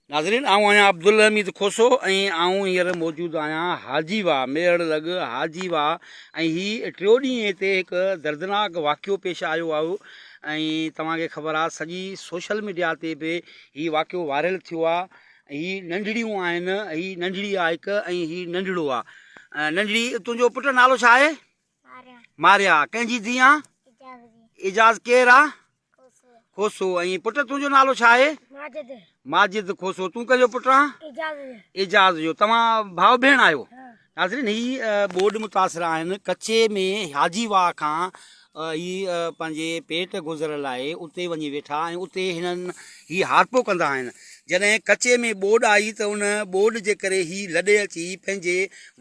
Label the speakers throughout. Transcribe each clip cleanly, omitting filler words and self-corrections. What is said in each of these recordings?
Speaker 1: ناظرين آئون آهيان عبدالحميد کوسو ۽ آئون هينئر موجود آهيان حاجي واهه ميهڙ لڳ حاجي واهه ۽ هي ٽيو ڏينهن هتي هڪ دردناڪ واقعو پيش آيو آهي ۽ توهان کي خبر آهي سڄي سوشل ميڊيا تي به هي واقعو وائرل ٿيو آهي هي ننڍڙيون آهن هي ننڍڙي آهي هڪ ۽ هي ننڍڙو آهي ننڍڙي تنهنجو پٽ نالو ڇا آهي؟ ماريا ڪنهن جي ڌيء آ؟ اعجاز ڪير آ؟ کوسو ۽ پٽ تنهنجو نالو ڇا آهي؟
Speaker 2: ماجد.
Speaker 1: ماجد کوسو تون ڪنهن جو پٽ آ؟
Speaker 2: اعجاز جو.
Speaker 1: اعجاز جو توهان ڀاء ڀيڻ آهيو؟ ناظرين هي ٻوڏ متاثر آهن ڪچي ۾ حاجي واهه کان هي پنهنجي پيٽ گذر لاء اتي وڃي ويٺا ۽ اتي هنن هي هارپو ڪندا آهن جڏهن ڪچي ۾ ٻوڏ آئي ته ان ٻوڏ جي ڪري هي لڏي اچي پنهنجي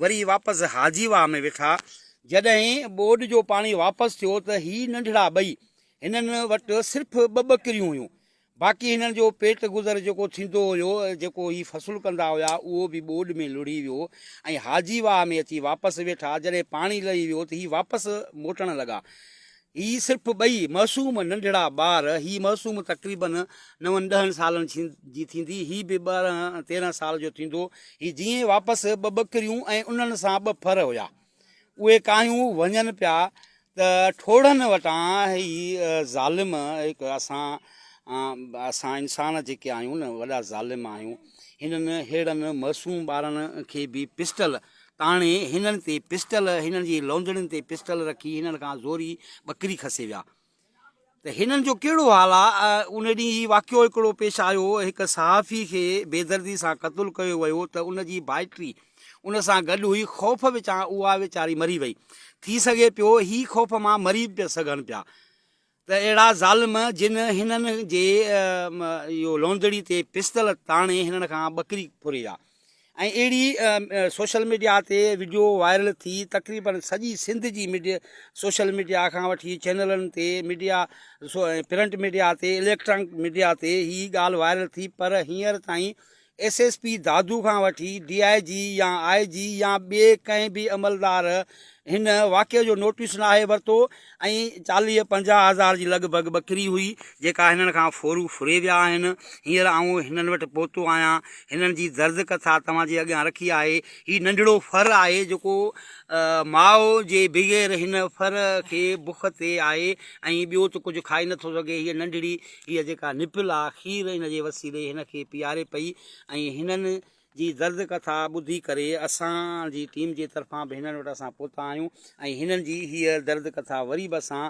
Speaker 1: وري واپس حاجي واهه ۾ ويٺا جڏهن ٻوڏ جو پاڻي واپس ٿيو ته هي ننڍڙا ٻئي هنن وٽ صرف ٻه ٻڪريون هيون باقي هنن جو پيٽ گذر جيڪو ٿيندو هيو جيڪو هي فصل ڪندا هيا اهو به ٻوڏ ۾ لڙهي ويو ۽ حاجي واهه ۾ اچي واپس ويٺا جڏهن پاڻي لهي ويو ته هي واپس موٽڻ لڳا هي صرف ٻئي معصوم ننڍڙا ٻار هي معصوم تقريبن نون ڏهن سالن جي ٿيندي هي به 12 13 سال جو ٿيندو هي جيئن واپس ٻه ٻڪريون ۽ انهن سان ٻه ڦر هيا اهي ڪاهيون وڃن پيا ته ٺوڙهن وٽان هي ظالم هڪ اسان اسان انسان جيڪي آهيون نه وڏا ظالم آهيون هنن ههڙن معصوم ٻارن کي به پسٽل تاڻي هنن تي پسٽل هنن جي لوندڙين تي پسٽل رکي هنن کان زوري ٻڪري کسي ويا ته هنن جو ڪهڙو حال آ؟ ان ڏينهن هي واقعو هڪڙو پيش آيو هو، هڪ صحافي کي بيدردي سان قتل ڪيو ويو ته ان جي ڀائٽي ان سان گڏ هئي، خوف وچان اها ويچاري مري وئي. ٿي سگهي پيو هي خوف مان مري به سگهن پيا ته اهڙا ظالم جن هنن جي اهو لوندڙي تي پستل تاڻي هنن کان ٻڪري ڦري ويا. ۽ اهڙي سوشل ميڊيا تي وڊيو وائرل ٿي تقريبن سڄي سنڌ جي ميڊيا سوشل ميڊيا کان وٺي چينلن تي ميڊيا پرنٽ ميڊيا تي اليڪٽرانڪ ميڊيا تي هي ڳالهه وائرل ٿي پر هينئر تائين ايس ايس پي دادو کان وٺي ڊي I جي يا آء جي يا ٻئي ڪنهن به عملدار هن واقعي جو نوٽيس ناهي ورتو ۽ چاليهه پنجاهه هزار جي لڳ ڀڳ ٻڪري هئي جيڪا هنن کان ڦورو ڦري ويا آهن. هينئر آئون هنن وٽ پهتو آهيان. هنن جي درد ڪٿا توهان جي اڳيان رکي آهي. هي ننڍڙو ڦر آهي جيڪو ماء جي بغير هن ڦر کي بک تي آهي ۽ ٻيو ته ڪجهه کائي نٿو سگهي. هيء ننڍڙي هيء جيڪا نپل آ کير ان جي وسيلي هن کي پياري پئي ۽ هنن جي درد ڪٿا ٻڌي ڪري اسان جي ٽيم جي طرفان به هنن وٽ اسان پهتا آهيون ۽ هنن جي هيء درد ڪٿا وري به اسان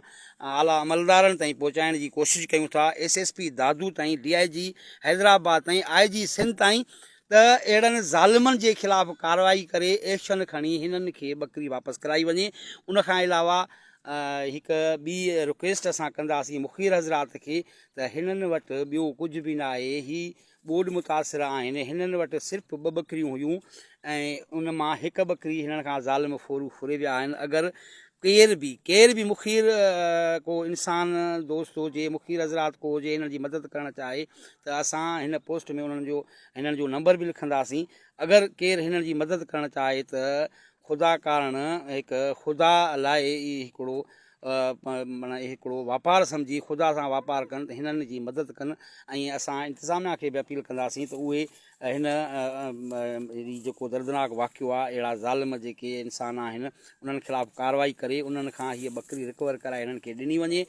Speaker 1: اعليٰ عملدارن تائين پهچائڻ جي ڪوشش ڪيون ٿا ايس ايس پي دادو تائين ڊي I جي حيدرآباد تائين آء جي سنڌ تائين ته اهڙن ظالمن جي خلاف ڪارروائي ڪري ايڪشن کڻي هنن کي ٻڪري واپس ڪرائي وڃي ان کان علاوه هڪ ٻي رڪويسٽ اسان ڪنداسين مخير حضرات کي ته هنن وٽ ٻيو ڪجهه به ناهي هي ٻوڏ متاثر آهن، هنن وٽ صرف ٻه ٻڪريون هيون ۽ ان مان هڪ ٻڪري هنن کان ظالم ڦورو ڦري ويا آهن، اگر ڪير به ڪير به مخير ڪو انسان دوست هجي مخير حضرات ڪو هجي هنن جي مدد ڪرڻ چاهي ته اسان هن پوسٽ ۾ انهن جو هنن جو نمبر به لکنداسين اگر ڪير هنن جي مدد ڪرڻ چاهي ته خدا ڪارڻ هڪ خدا لاء ئي هڪڙو معنيٰ هڪڙو واپار سمجهي خدا سان واپار ڪن ته هنن جي مدد ڪن ۽ اسان انتظاميا کي به اپيل ڪنداسين ته اهي هن هي جيڪو دردناڪ واقعو آهي اهڙا ظالم جيڪي انسان آهن انهن خلاف ڪارروائي ڪري انهن کان هيء ٻڪري رڪور ڪرائي هنن کي ڏني وڃي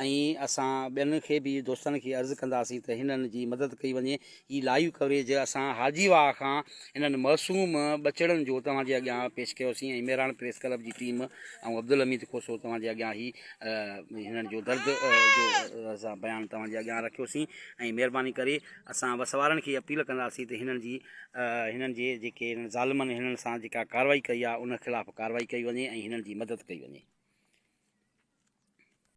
Speaker 1: ۽ اسان ٻين کي به دوستن کي عرض ڪنداسين ته هنن جي مدد ڪئي وڃي هي لائيو ڪوريج اسان حاجي واهه کان هنن معصوم ٻچڙن جو توهان جي اڳيان پيش ڪيوسين ۽ مهراڻ پريس ڪلب جي ٽيم ۽ عبدالحميد کوسو توهان جي اڳيان هي هنن جو درد جو اسان بيان توهان جي اڳيان رکيوسين ۽ مهرباني ڪري اسان وس وارن کي اپيل ڪنداسين ته هنن جي هنن جي جيڪي هنن ظالمن هنن سان جيڪا ڪارروائي ڪئي آهي ان خلاف ڪارروائي ڪئي وڃي ۽ هنن جي مدد ڪئي وڃي.